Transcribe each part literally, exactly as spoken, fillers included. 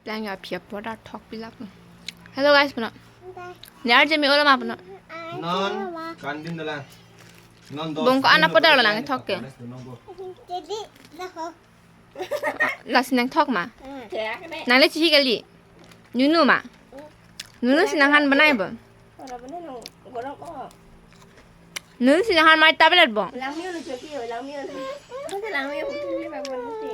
Lang ya pia poda thok pilak. Hello guys, puno. Ni arje mi ola ma puno. Non, kandin dolang. Non dos. Bong ko ana poda lo nangthok ke. Jadi, dah ho. Lasi nangthok ma. Hmm. Nangle chihi kali. Nunu ma. Nunu si nanghan banai bo. Nunu si nanghan mai tablet bo. Langmi ulu jodi, langmi ulu. Masa langmi ulu, ini apa nanti?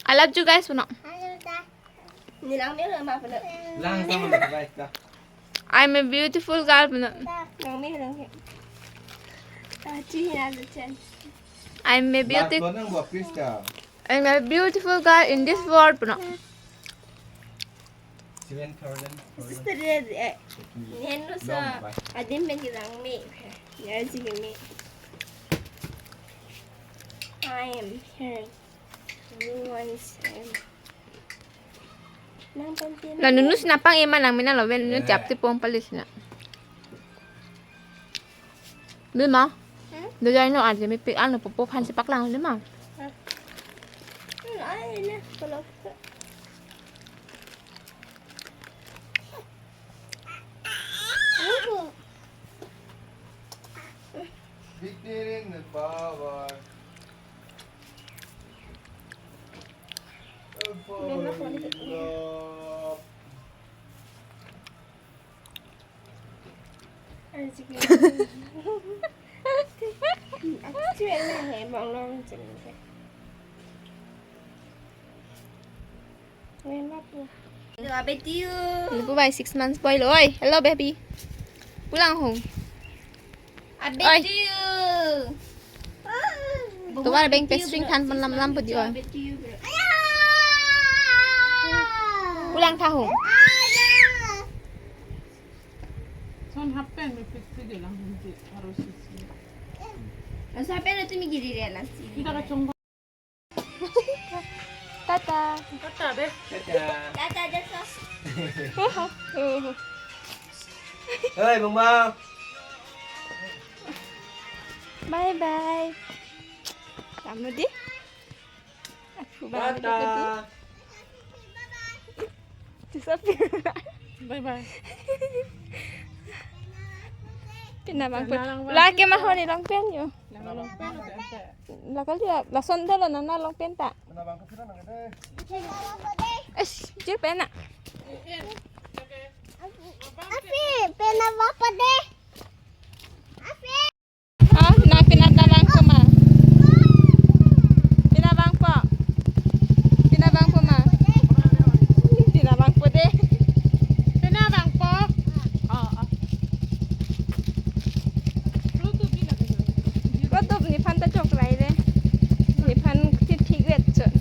I love you guys, puno. Ni langmi ulu ma puno. Lang sama na, guys, ka. I'm a beautiful girl, puno. Langmi ulu. Ah, Chi has a chance. I'm a beauty. Lang, lang, buat Priska. I'm a beautiful girl in this world, puno. Sister dia, eh, neno sa adim pen langmi. Ya, sih, mi. I am here. Everyone's, um, nang pantin. La Nunu si nangpang-e ma nang mina lo ven nu tiap ti pong palis na. Bima. Hmm? Do jai no arje mepik ano popo phan si paklang bima. Hmm, ai ne, kalau. Victory in the power. Love. Hello, Abetiu. Ini pu bai six months boy lo, oi. Hello, baby. Pulang home. Abetiu. Oi. Tomar beng pestring than pon lam lam pudi, oi. Abetiu, bro. Pulang tha home. Son happen me pik si gelang hum si harus si. Masa happen itu mi giri dia nasi. Kita kacung. Tata. Tata deh. Tata. Tata deh, so. Hei, Mama. Bye bye. Kamu di? Aku bye. Tata. Bye bye. Pina bang put. Lake mahoni long pen yo. Lake long pen. Lake dia, lason dia lo nana long pen ta. Es, jir pen na. Afi, pena bapa deh. Afi. Ah, na pina ta bang ko ma. Pina bang po. Pina bang po ma. Pina bang po deh. Pina bang po. Oh, oh. Bluetooth nephan ta chokrai re. Nephan thik thik ret chot.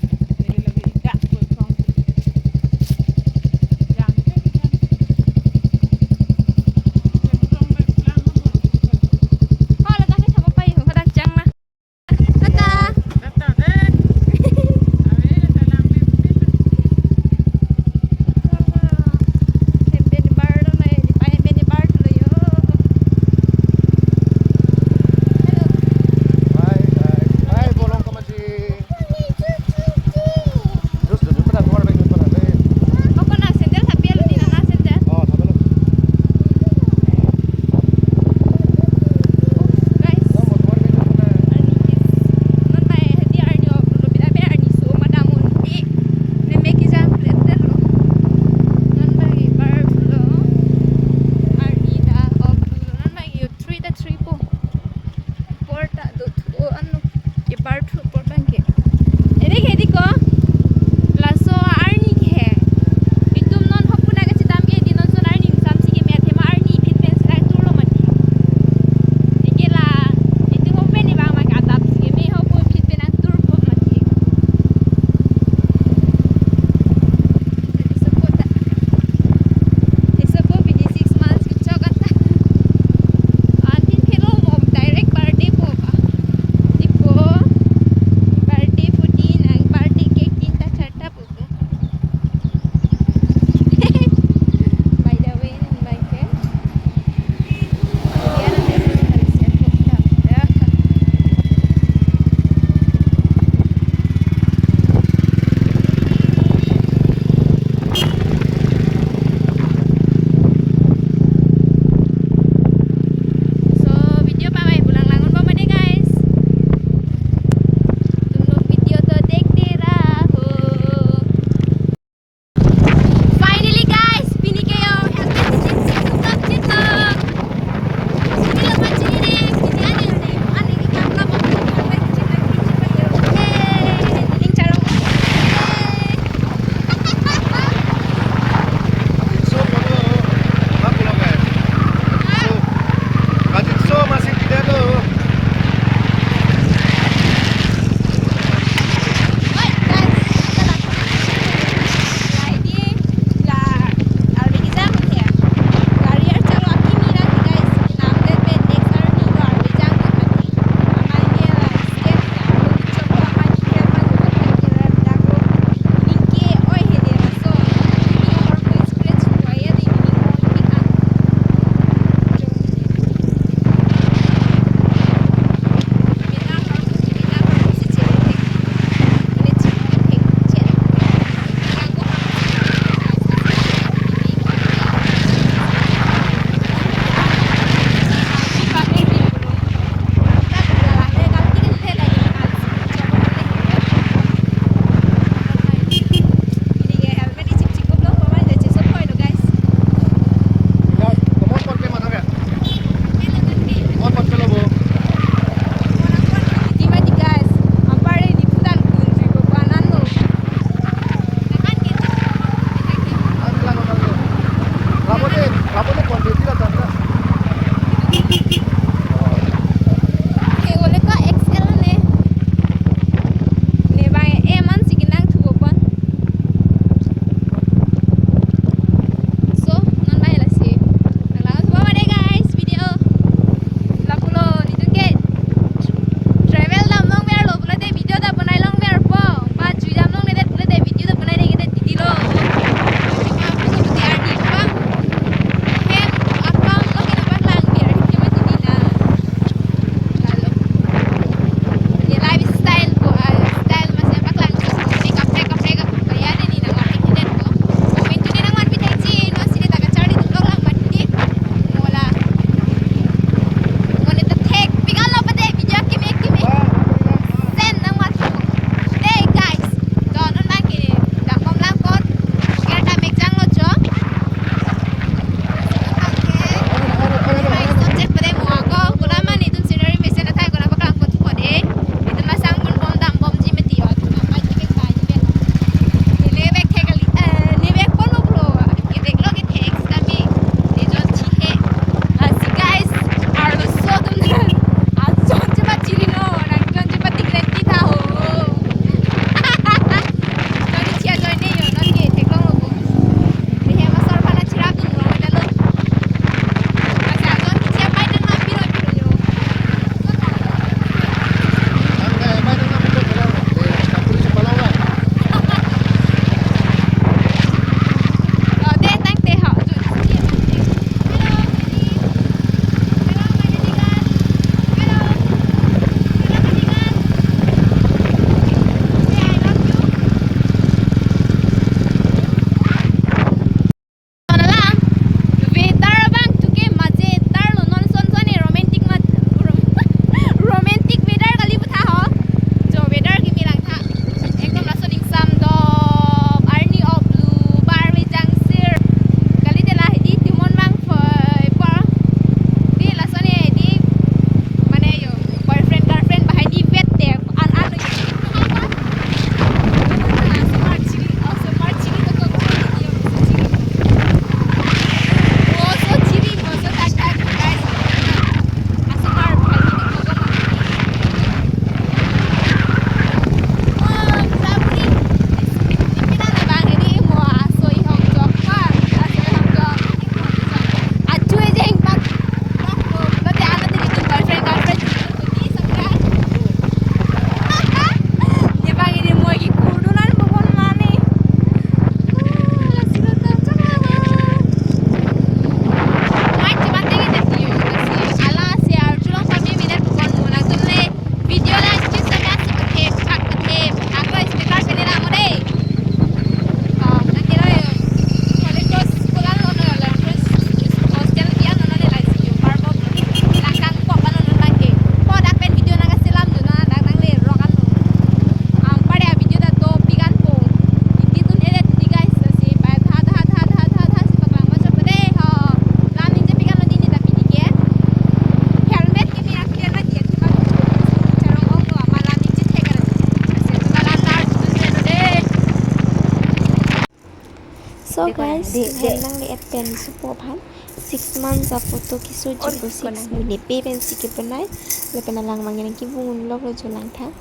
So guys, lahenlo nangle-et pen supo aphan six months a photo keso ji pu, six months nepe pensi kepanai. Lapen alang abang nangkevung unloklo jo langtha.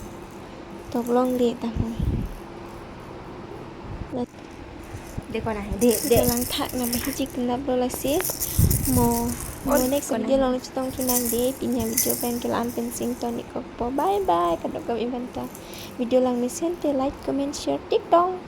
Tok longle ta ho. Langtha nang bahi chik nap lo lasi. Mo, mo next video along chetong thu nang dei. Pini a video pen ke la-an pen sington-ik kokpo. Bye bye. Kadokave aphanta video langmesen te like, comment, share, tiktong.